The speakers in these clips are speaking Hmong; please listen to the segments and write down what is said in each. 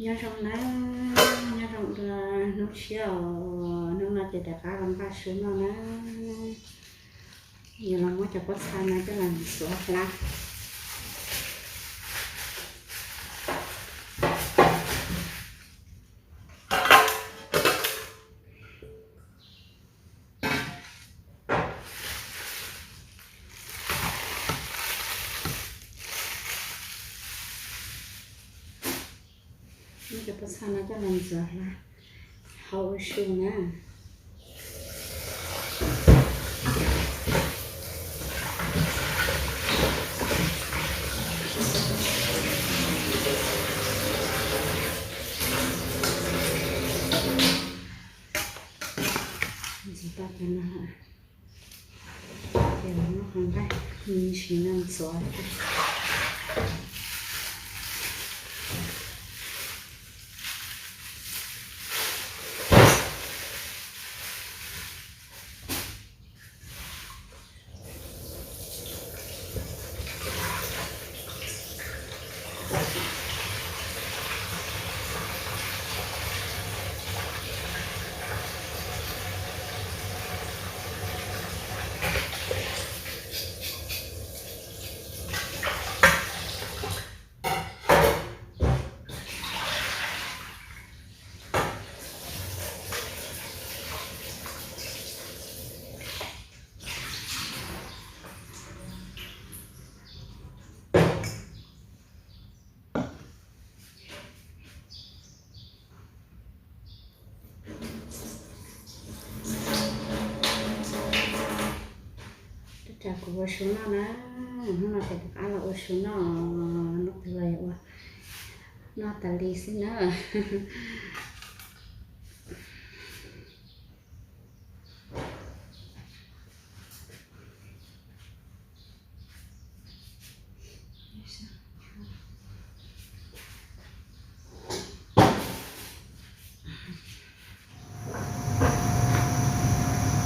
Nyob zoo na, nyob zoo dua hnub tshiab os, hnub no ces rov qab los npaj su noj na. Yuav los muab cov pob txha no coj los ntxuav hlab. Muab cov pob txha no coj los ntxuav hlab hauv ua su na. Ntxuav tau cov no, ces los muab qhov nqaij me ntsis no ntxuav. Rau kuv ua su noj na, hnub no ces rov qab los ua su noj, hnub twg los yuav ua noj tas li xwb na.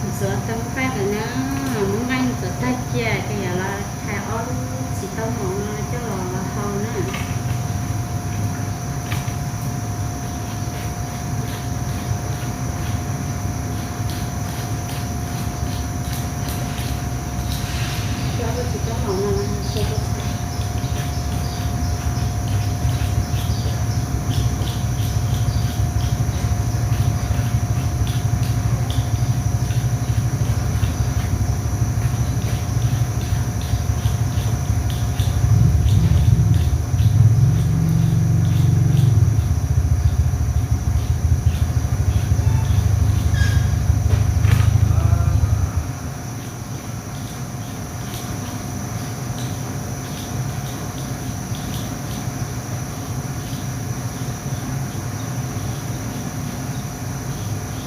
Ntxuav tau nqaij lawm na, muab nqaij ntxuav tag cia ces yuav los thaiv ob lub txiv taub hau no coj los hau na. Coj ob lub txiv taub hau no hau pob txha.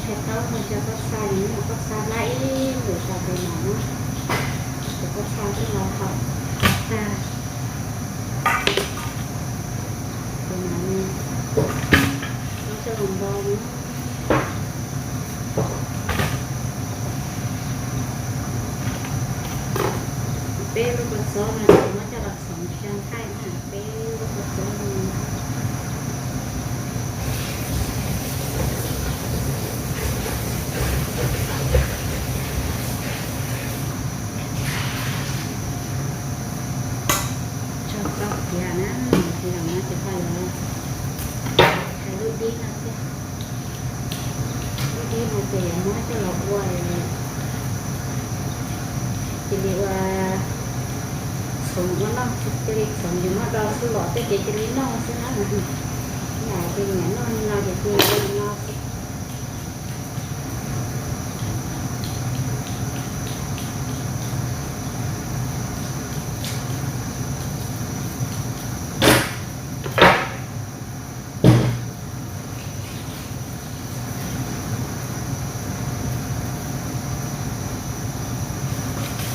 Thaij taub hau cov pob txha, yus muab pob txha hlab ib lwm tso tes mas cov pob txha twb los hau tag. Tes mas muab coj los npau na. Peb lub kua txob no ces muab coj los txhoov xya nqaij na, peb lub kua txob no. Tso txob tiav na, ces zaum no ces ho yuav thaiv lub dib no thiab. Lub dib no ces yuav muab coj los ua, cia li ua txhoov ua noj, cia li txhoov yus muab do xub los tej ces cia li noj xwb na. Yam ces nyiam noj li no ces cia li noj xwb.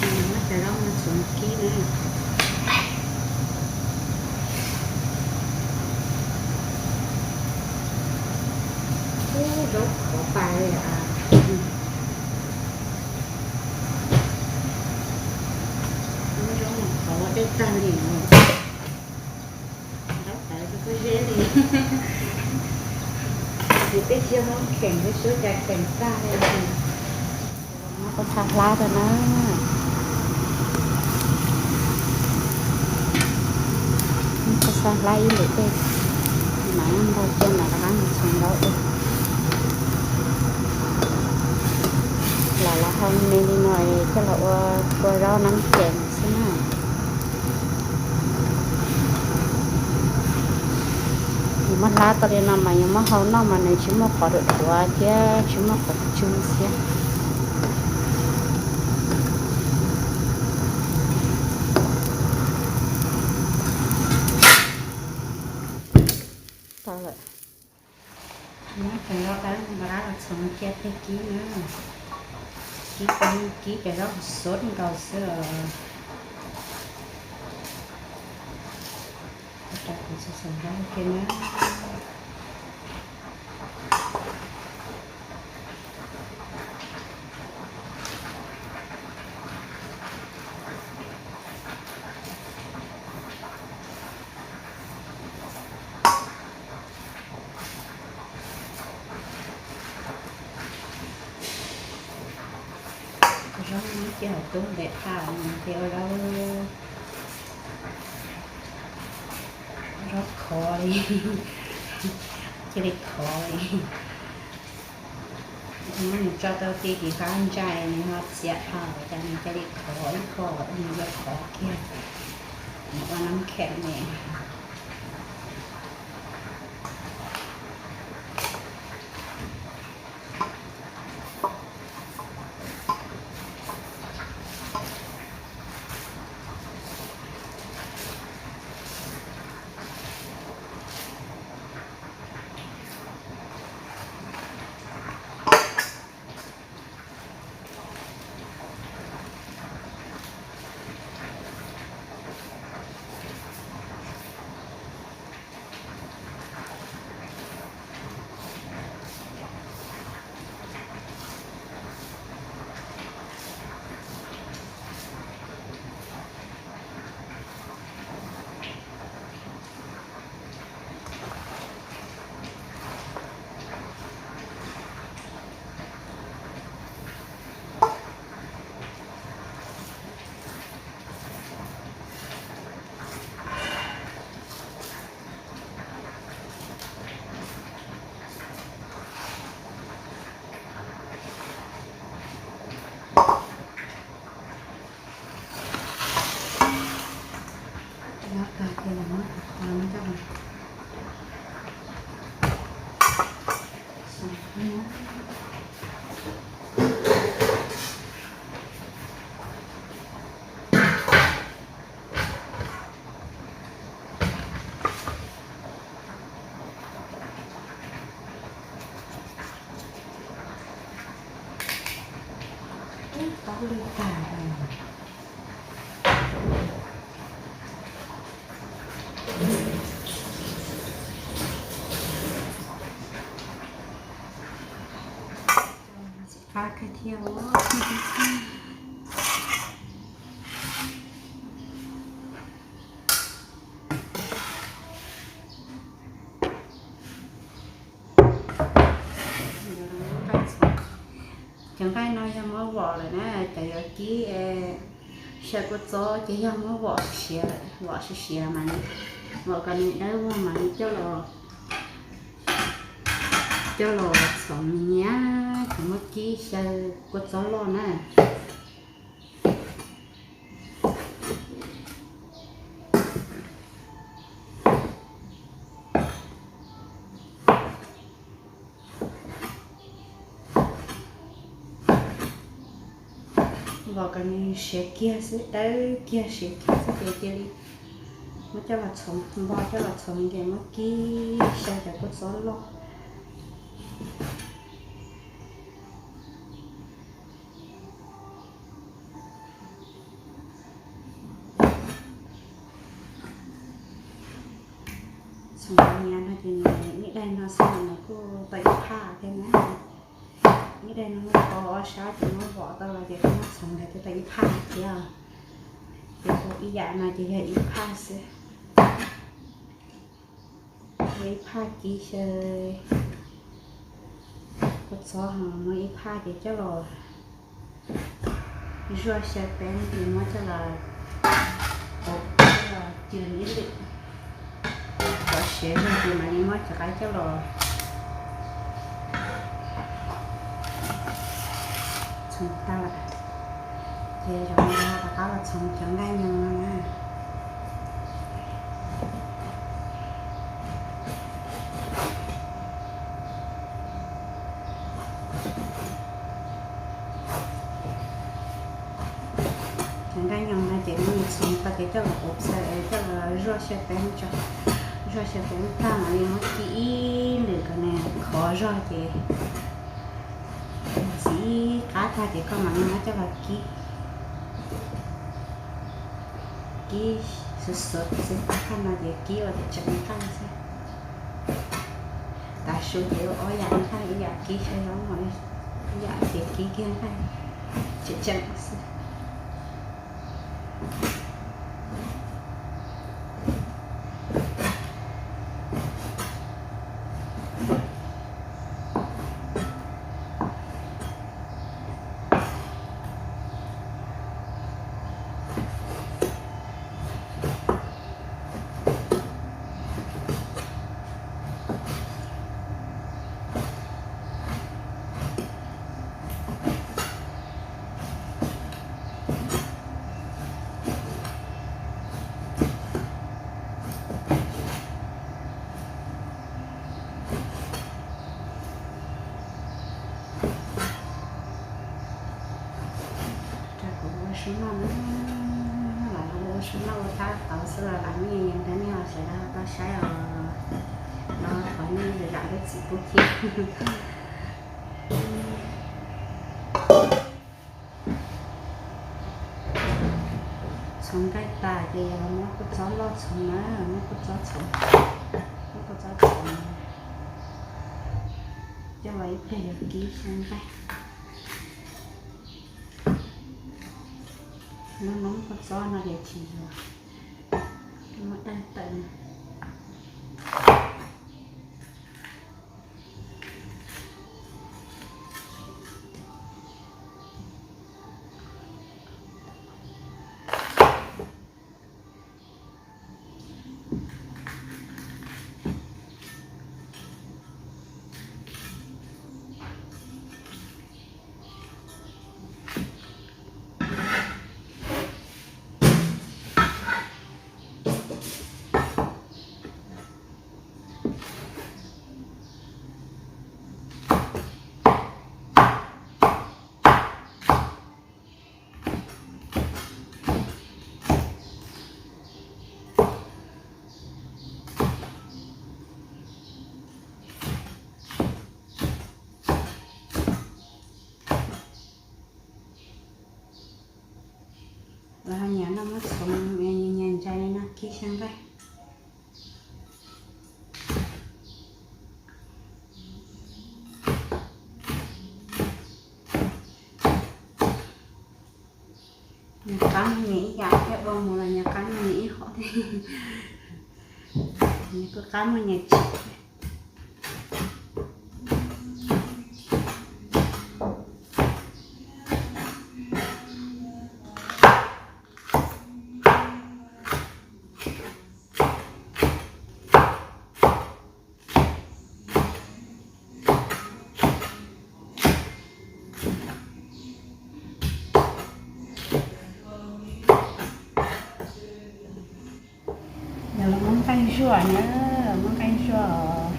Muab cov zaub no txhoov kib na. Ub, zaub khov pais li a. Lub zaub no khov dej tag li no. Zaub tawv rau pob zeb li. Ces peb tsis yog Hmoob kheem, peb suab cas kheem tag li. Muab kua txhab hlab rau na. Muab kua txhab hlab ib lwm tej, mas npog cia mas rov qab mus txhoov zaub ua. Los los hau me li no coj los ua kua zaub nab kheem xwb na. Yus muab hlab tau li no mas yus muab hau noj mas nws tsis muaj qhov ruam ruam thiab tsis muaj qhov tsw xiab. Tau lawm. Muab cov zaub dawb npaj rab los txhoov cia tej kib na. Kib, kib cov zaub xuav nkaus xwb os. Rau kuv txhoov zaub cia na. Zaub muab cia hauv tub ntev tas ces ua zaub, zaub khov li, cia li khov li. Muab nws tso tau ti tim qab ntsais nws ho txias dhau ces nws cia li khov ib qho, nws yuav khov kiag, nws ua nab kheem li. Taub lwj tag. Fab kawg thiab. Cov nqaij no yog muab vom lawm na, cov yuav kib xyaw kua txob ces yog muab vom siav, vom siav siav mas, vom kom nws dawb vog mas coj los, coj los txhoov nyiam, ces muab kib xyaw kua txob loj na. Vom kom nws siav kiag xwb, dawb kiag siav kiag xwb ces cia li muab coj los txhoov, npog coj los txhoov ces muab kib xyaw cov kua txob loj. Txhoov nyiam no ces nws ib daim no xwb nws kuj tau ib phaj thiab na. Ib daim no muab kho ob sab ces muab vom tau los ces kuj muab txhoov ntawd thiaj tau ib phaj thiab. Ces ua ib yam no ces yog ib phaj xwb. Ua ib phaj kib xyaw Txhob ho muab ib phaj ces coj los zuaj xyaw peeb ces muab coj los ua cw ib lwm, kom siav zog ces mam li muab cov qaib coj los txhoov tag lawm. Ces zaum no rov qab los txhoov cov nqaij nyoos no na. Cov nqaij nyoos no ces muab txhoov tag ces coj los ua xyaw, coj los zuaj xyaw peeb tso, zuaj xyaw peeb tag mam li muab kib ib lwm kom nws khov zog ces txiv qab tag ces koj mam li muab coj los kib, kib xuav xuav xwb, thaj no ces kib ua tseem nqaij xwb. Tav su ces ua ob yam nqaij, ib yam kib xyaw zaub, ib yam ces kib kiag nqaij tseem tseem xwb. Rau kuv ua su noj na, los ua su noj ua tab tau xwb los lam muab yees yees rau nej ho sawv daws tau saib os. Los thov nej zam lub txim pub thiab. Txhoov nqaij tas ces yog los muab kua txob loj txhoov na, muab kua txob txhoov, muab kua txob txhoov coj los ib pliag yuav kib xyaw nqaij. Lub noob kua txob no ces tsis yuav, muab daig tawm na. Lawv ho nyiam noj muab txhoov nyias nyias ntsais li no kib xyaw nqaij. Nyias qab nyias ib yam thiab, ua mus los nyias qab nyias ib qho thiab. Nyias kuj qab muaj nyias tsim. Yog los muab nqaij zuaj na, muab nqaij zuaj os.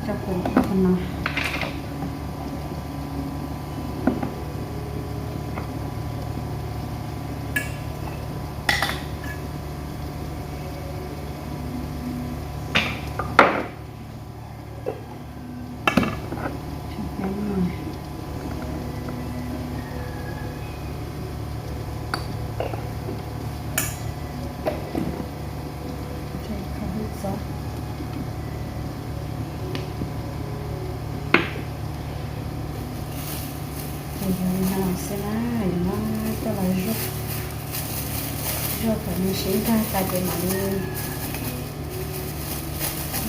Tso pum qhov no. Ces yog li no xwb na, yog no coj los zuaj. Zuaj kom nws siav ntag tas ces mam li,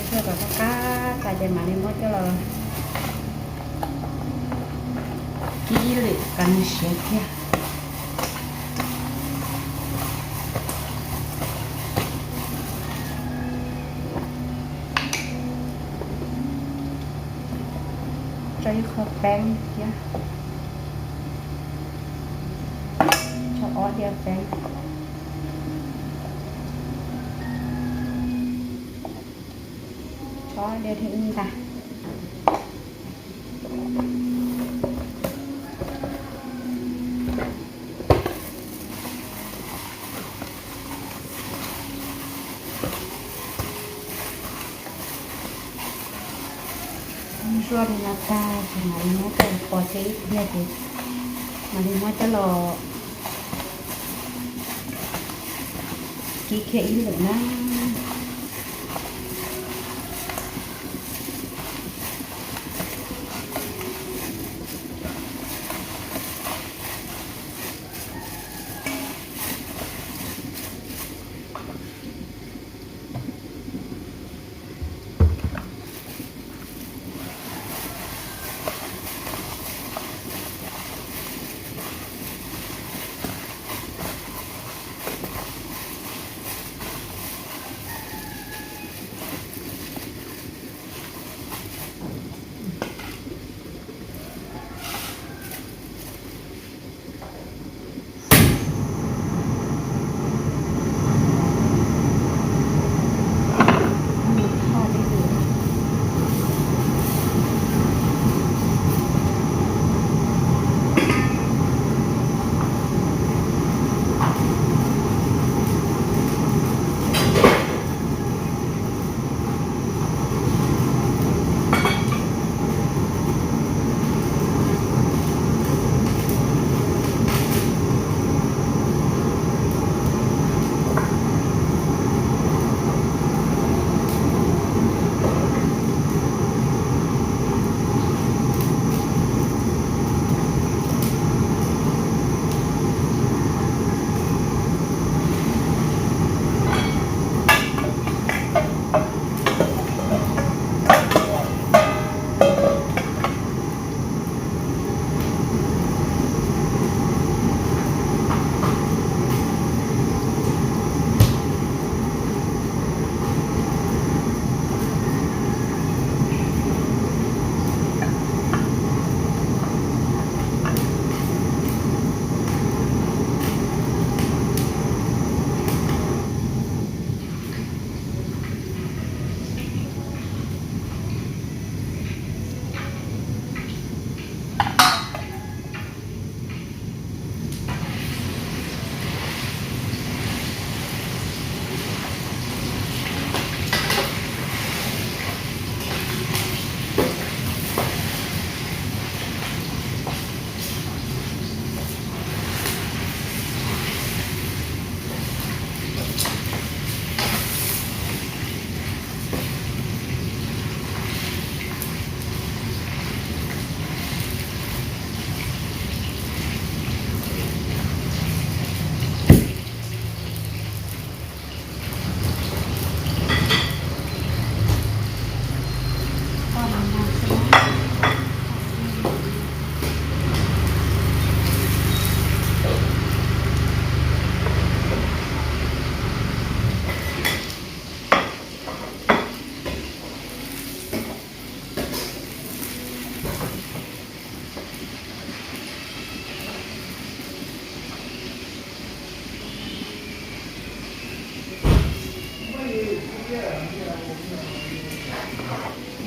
zuaj kom qab qab tas ces mam li muab coj los kib ib lwm kom nws siav kiag. Tso ib qho peeb thiab, tso ob diav peeb, tso ob diav thiab ib ntag. Zuaj li no tag ces mam li muab coj los pos tseg ib pliag ces mam li muab coj los kib kiag ib lwm na.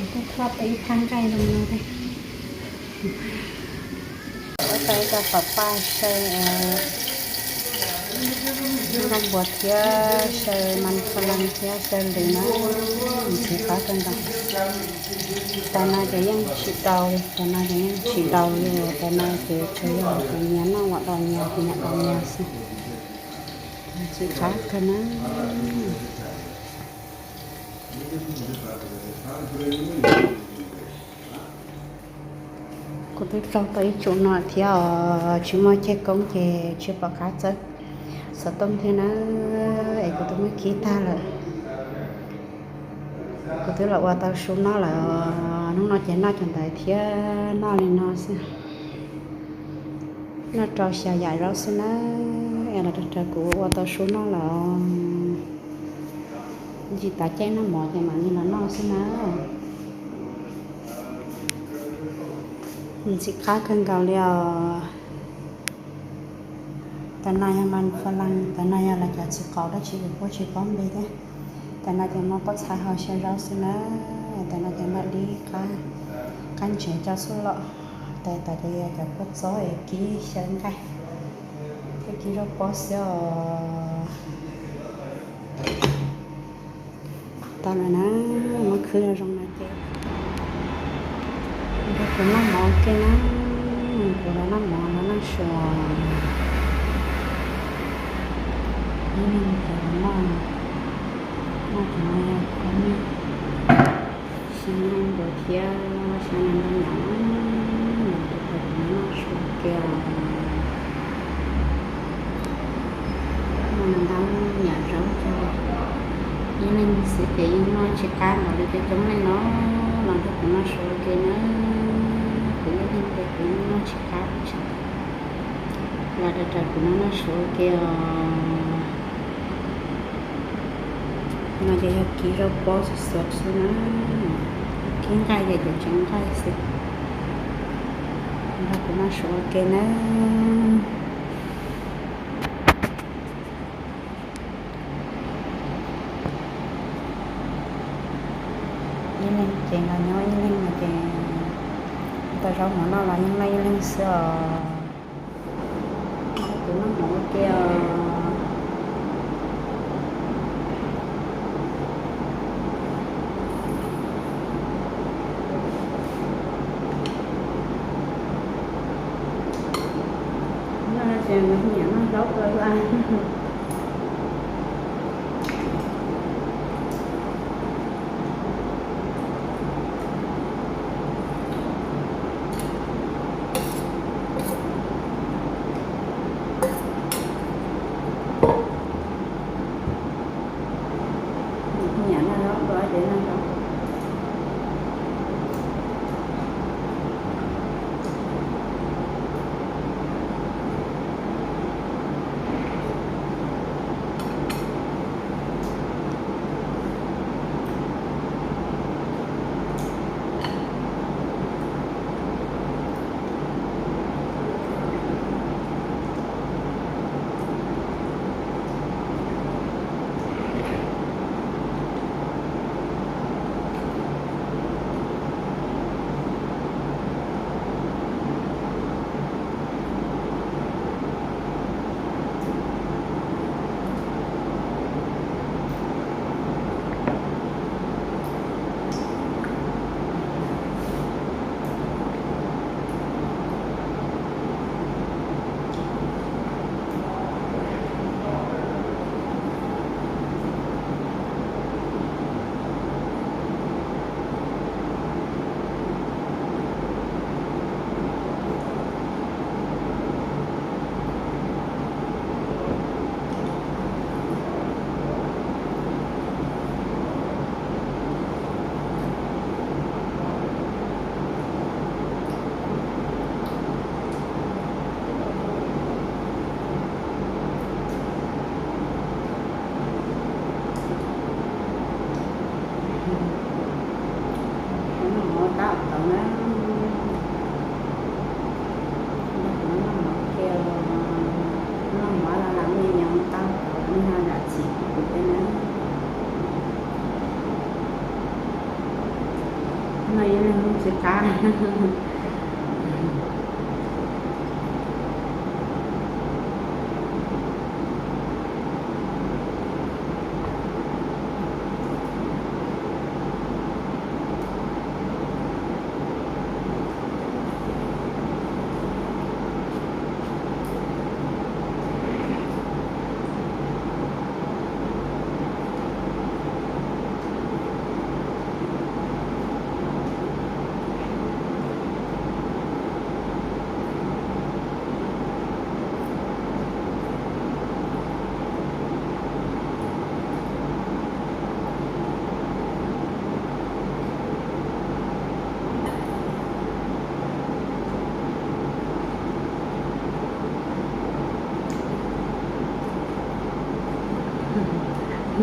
Kuj txhob peb ib thaj nqaij zoo no thiab. Muab tau ib co pam paj saw nroj npua thiab saw mas kha las thiab saw lwm na, ntxim qab kawg nkaus. Tus no ces yeej tsis daus li, tus no ces yeej tsis daus li, tus no ces tsuas yog tus nyias noj ua daus nyias, tus nyias daus nyias xwb. Ntxim qab kawg na. Kuv twb tau tau ib tsum no thiab os, tsis muaj ceg koob ces tsis pom qab txawb. Xov tooj thiab na, es kuv twb muab kib tag lawm. Kuv twb los ua tau su noj lawm. Hnub no ces noj cov ntawd thiab, noj li no xwb. Noj rau xya yam zaub xwb na, es los raws kuv ua tau su noj lawm. Tsis tas caij noj mov ces mam li los noj xwb na. Ntxim qab kawg nkaus li os. Tam no yog mas fas las, tam no yog lawv cov txiv qaub dab tsi kuv kuj tsis paub npe thiab. Tam no ces muab pob txha hau xyaw zaub xwb na. Tam no ces npaj dib qab, qab ntsev coj xub los. Tam, tam ces yog cov kua txob es kib xyaw nqaij thiab kib zaub pob xwb os. Tau lawm na, muab khwb zoo no ces nrog kuv noj mov ua ke na. Kuv los noj mov los noj su. Ib leeg ces noj, noj cov no yog qhov me, xyaw nqaij npua thiab xyaw nqaij nyoos, los rau kuv noj su ua ke os. Muaj ntau yam zaub cog, ib leeg xwb ces yeej noj tsis qab npaum li cov coob leej no. Los nrog kuv noj su ua ke na, kuv ib leeg ces kuv yeej noj tsis qab li. Los rau kuv noj noj su ua ke os. No ces yog kib zaub pob xuav xuav xwb na, kib nqaij ces cov tsev nqaij xwb. Nrog kuv noj su ua ke na. Ib leeg ces los nyob ib leeg no ces tau zaub mov noj los yeej noj ib leeg xwb os. Nrog kuv noj mov ua ke os. Noj ces nyiam noj zaub kawg li. Nyiam noj zaub dua ces noj zaub. Noj mov tab tom na, noj mov ua ke, noj mov los lam me nyuam tab tom, nej ho zam txim kuv thiab na. Noj ib leeg tsis qab.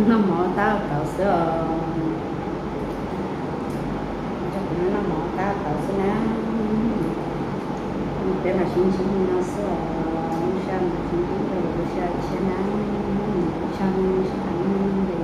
Noj mov tab tauv xwb os. Noj mov tab tauv xwb na. Peb los sib ntsib li no xwb os. Lub sij hawm no sib ntsib rau lub sij hawm tshiab na. Ua tsaug sib tham.